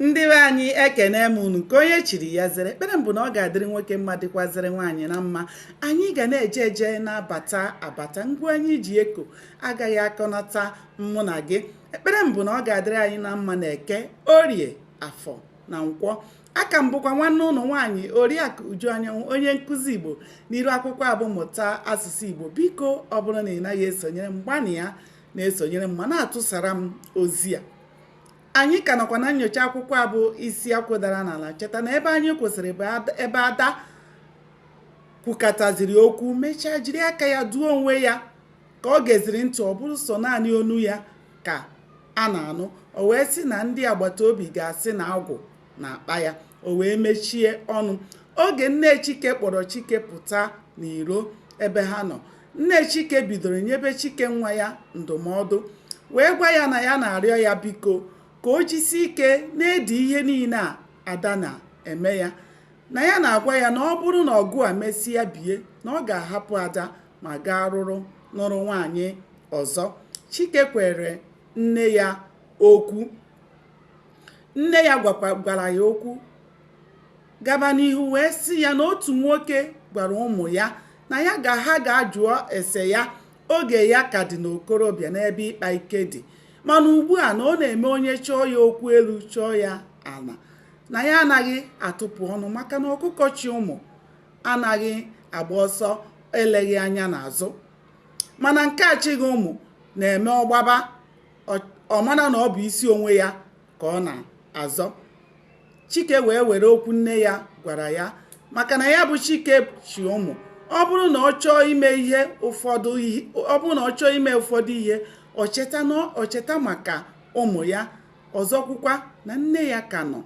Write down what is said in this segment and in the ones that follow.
Ndị be anyị, ekene m unu. Nke onye chiri ya zere. Ekpere m bụ na ọ ga-adịrị nwoke mma, dịkwazịrị nwaanyị na mma. Anyị ga na-eje eje, na-abata abata. Ngwa anyị ji eko agaghị akọnata mụ na gị. Ekpere m bụ na ọ ga-adịrị anyị na mma na Eke, Orie, Afọ na Nkwọ. Aka m bụkwa nwanne ụnụ nwaanyị, Oriakụ Uju Anyanwụ, onye nkụzi Igbo n'iru akwụkwọ abụ Mụta Asụsụ Igbo. Biko, ọ bụrụ na ị naghị esonyere m, gbanịa na-esonyere m ma na-atụsara m ozi a. Anyị ka nọkwa na nyocha akwụkwọ a bụ Isi Akwụ Dara n'Ala. Cheta na ebe anyị kwụsịrị bụ ebe Ada kwukataziri okwu, mechaa jiri aka ya duo onwe ya. Ka ọ geziri ntị, ọ bụrụ sọ naanị onu ya ka a na-anụ. O wee sị na ndị agbata obi ga-asị na agwụ na-akpa ya. O wee mechie ọnụ. Oge nne Chike kpọrọ Chike pụta n'iro ebe ha nọ, nne Chike bidoro nyebe Chike nwa ya ndụmọdụ, wee gwa ya na ya na-arịọ ya biko ka o jisie ike na-edi ihe niile a Ada na-eme ya, na ya na-agwa ya na ọ bụrụ na ọgụ a mesịa bie, na ọ ga-ahapụ Ada ma gaa rụrụ nụrụ nwaanyị ọzọ. Chike kwere nne ya okwu. Nne ya gwara ya okwu gaba n'ihu, wee sị ya na otu nwoke gwara ụmụ ya na ya ga ha ga-ajụọ ese ya oge ya ka dị n'okorobịa n'ebe ịkpa ike dị, mana ugbu a na ọ na-eme onye chọọ ya okwu elu chọọ ya ala, na ya anaghị atụpụ ọnụ, maka na ọkụkọ chị ụmụ anaghị agba ọsọ eleghị anya n'azụ, mana nke achịghị ụmụ na-eme ọgbaba ọ mara na ọ bụ isi onwe ya ka ọ na-azọ. Chike wee were okwu nne ya gwara ya, maka na ya bụ Chike chị ụmụ, ọ bụrụ na ọ chọọ ime ihe ụfọdụ, ọ bụrụ na ọ chọọ ime ụfọdụ ihe, o cheta maka ụmụ ya. Ọzọkwukwa na nne ya ka nọ.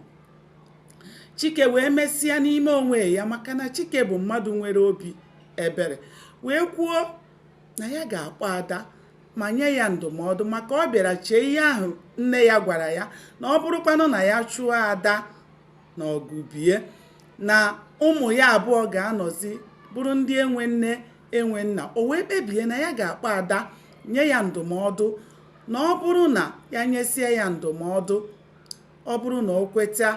Chike wee mesịa n'ime onwe ya, maka na Chike bụ mmadụ nwere obi ebere, wee kwuo na ya ga-akpọ Ada ma nye ya ndụmọdụ, maka ọ bịara chee ihe ahụ nne ya gwara ya, na ọ bụrụkwanụ na ya chụọ Ada na ọgụ bie, na ụmụ ya abụọ ga-anọzi bụrụ ndị enwe nne enwe nna. O wee kpebie na ya ga-akpọ Ada, nye ya ndụmọdụ, na ọ bụrụ na ya nyesie ya ndụmọdụ, ọ bụrụ na o kweta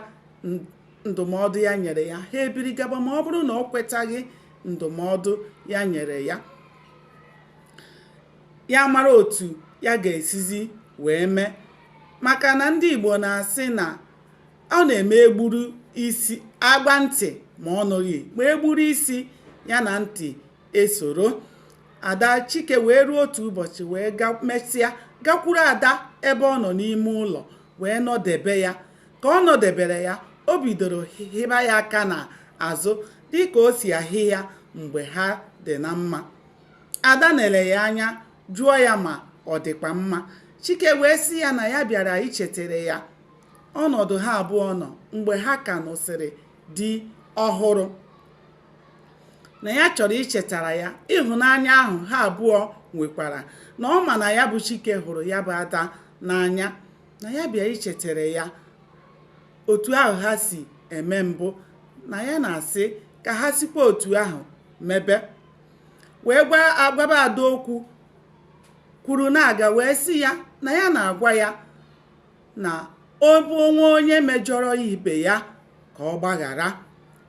ndụmọdụ ya nyere ya, ha ebiri gaba, ma ọ bụrụ na o kwetaghị ndụmọdụ ya nyere ya, ya mara otu ya ga-esizi wee mee, maka na ndị Igbo na-asị na ọ na-eme egburu isi agba ntị ma ọ nụghị, ma egburu isi ya na ntị esoro. Ada Chike wee ruo otu ụbọchị, wee mesịa gakwuru Ada ebe ọ nọ n'ime ụlọ, wee nọdebe ya. Ka ọ nọdebere ya, o bidoro hịba ya aka n'azụ dịka o si ahị ya mgbe ha dị na mma. Ada nere ya anya, jụọ ya ma ọ dịkwa mma. Chike wee sị ya na ya bịara ichetara ya ọnọdụ ha abụọ nọ mgbe ha ka nụsịrị di ọhụrụ, na ya chọrọ ichetara ya ịhụnanya ahụ ha abụọ nwekwara, na ọ ma na ya bụ Chike hụrụ ya bụ Ada n'anya, na ya bịa ichetara ya otu ahụ ha si eme mbụ, na ya na-asị ka ha sikwa otu ahụ mebe. Wee gwaba Ada okwu kwuru na-aga, wee sị ya na ya na-agwa ya na ọ bụ onwe onye mejọrọ ibe ya ka ọ gbaghara,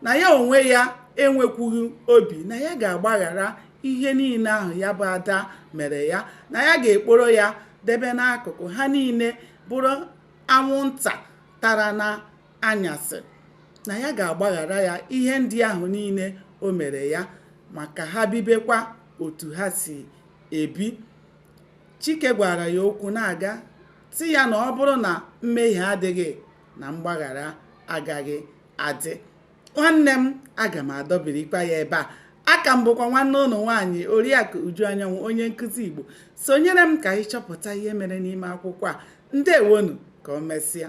na ya onwe ya enwekwughị obi, na ya ga-agbaghara ihe niile ahụ ya bụ Ada mere ya, na ya ga-ekporo ya debe n'akụkụ, ha niile bụrụ anwụnta tara na anyasị, na ya ga-agbaghara ya ihe ndị ahụ niile o mere ya, maka ha bibekwa otu ha si ebi. Chike gwara ya okwu na-aga, sị ya na ọ bụrụ na mmehie adịghị, na mgbaghara agaghị adị. Nwanne m, aga m adọbirikwa ya ebe a. Aka m bụkwa nwanne ụnụ nwaanyị, Oriakụ Uju Anyanwụ, onye nkụzi Igbo. Sonyere m ka anyị chọpụta ihe mere n'ime akwụkwọ a. Ndewonu, ka o mesịa.